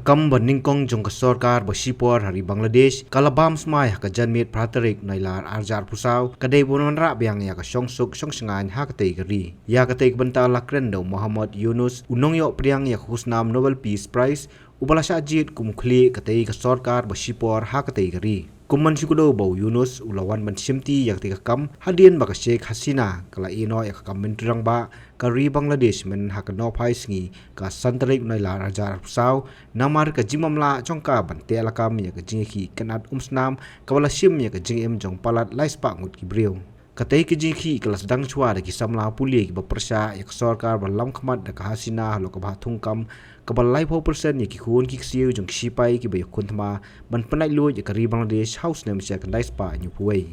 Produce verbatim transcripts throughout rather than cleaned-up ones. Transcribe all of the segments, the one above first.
kam ba nyngkong jong ka sorkar ba shipor ha ri Bangladesh, ka la bam smai ha ka janmiet phra tarik Nailar arhajar arphew saw, ka dei ban wanrah biang ïa ka shongsuk shongshngaiñ ha katei ka ri. Ïa katei ka bynta la kren da u Muhammad Yunus, u nongïoh pdiang ïa ka khusnam Nobel Peace Prize, uba la shah jied kum u khlieh katei ka sorkar ba shipor ha katei ka ri. Kum ban shu kdew ba u Yunus u la wan ban shimti ïa katei ka kam hadien ba ka Sheikh Hasina ka la ïehnoh ïa ka kam myntri rangbah ka ri Bangladesh mynha ka nohphai sngi ka san tarik Nailar arhajar arphew saw, namar ka jingmamlah jong ka ban teh lakam ïa ka jingïakhih kynad umsnam kaba la shim ïa ka jingim jong palat lai spah ngut ki briew. Katei ka jingïakhih ka la sdang shuwa da ki samla pule kiba pyrshah ïa ka sorkar ban lam khmat da ka Hasina halor ka bhah thungkam kaba laiphew percent ïa ki khun ki ksiew jong ki shipai kiba ïakhun thma ban pynlait luid ïa ka ri Bangladesh ha u snem shi hajar khyndai spah hynñiewphew wei.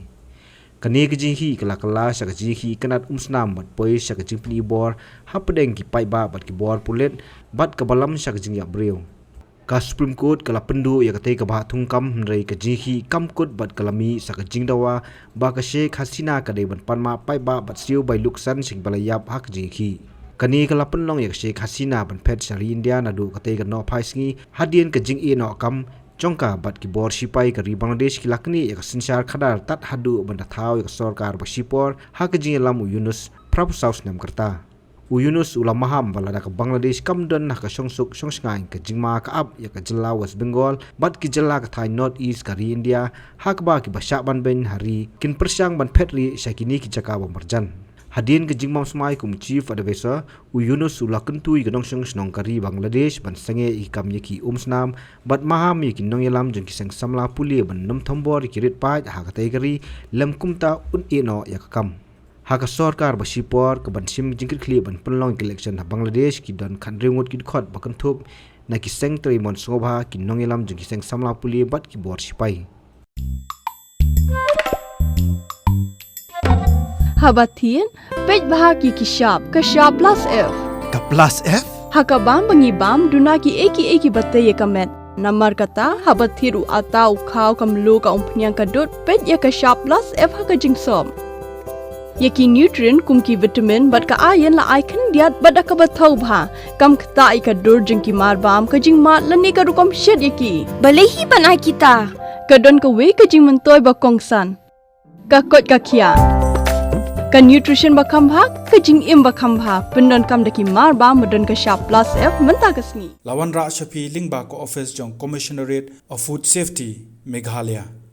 Kane ka jingïakhih ka la kylla sha ka jingïakhih kynad umsnam bad poi sha ka jingpyni bor hapdeng ki paidbah bad ki bor pulit bad kaba lam sha ka jingïap briew. Ka Supreme Court ka la pynduh ïa katei ka bhah thungkam, hynrei ka jingïakhih kam kut bad ka la mih sa ka jingdawa ba ka Sheikh Hasina ka dei ban pan map paidbah bad siew bai luksan sha kiba la ïap ha ka jingïakhih. Kane ka la pynlong ïa ka Sheikh Hasina ban phet sha ri India naduh katei ka nohphai sngi hadien ka jingïehnoh kam jong ka bad ki bor shipai ka ri Bangladesh ki la knieh ïa ka synshar khadar tad haduh ban da thaw ïa ka sorkar ba shipor ha ka jingïalam u Yunus phraphew saw snem ka rta. U Yunus u la maham ba lada ka Bangladesh kam don ha ka shongsuk shongshngaiñ, ka jingma ka ap ïa ka jylla West Bengal bad ki jylla ka thaiñ North East ka ri India, ha kaba kiba shah ban beiñ ha ri kin pyrshang ban phet rieh sha kine ki jaka ba marjan. Hadien ka jingbam smai kum u Chief Advisor, u Yunus u la kyntu ïa ka nongshong shnong ka ri Bangladesh ban sangeh ïa ki kam ïakhih umsnam bad maham ïa ki nongïalam jong ki seng samla pule ban nym thombor ïa ki rit paid ha katei ka ri, lym kumta un ïehnoh ïa ka kam. Ha ka sorkar ba shipor ka ban shim jingkitkhlieh ban pynlong ïa ka election ha Bangladesh, ki don khathynriew ngut ki dkhot ba kynthup na ki seng trei mon sngewbha, ki nongïalam jong ki seng samla pule bad ki bor shipai. Haba thied, peit bha ki ki shap, ka shap plus F. Ka plus F? Ha ka bam ba ngi bam, duna ki ei ki ei kiba tei ïa ka met. Namar kata, haba thied u atta, u khaw, ka mluh, ka umphniang, ka dud, peit ïa ka shap plus F ha ka jingsop. Ïa ki nutrient kum ki vitamin bad ka iron la ai khyndiat bad da kaba thaw bha. Kam ktah ïa ka dur jong ki marbam, ka jingmad lane ka rukom shet ïa ki. Balei hi ban ai kita? Ka don kawei ka jingmyntoi ba kongsan. Ka koit ka khiah. Ka nutrition ba kham bha, ka jingim ba kham bha. Pyndonkam da ki marbam ba don ka shap plus F mynta ka sngi. La wanrah sha phi lyngba ka office jong Commissionerate of Food Safety, Meghalaya.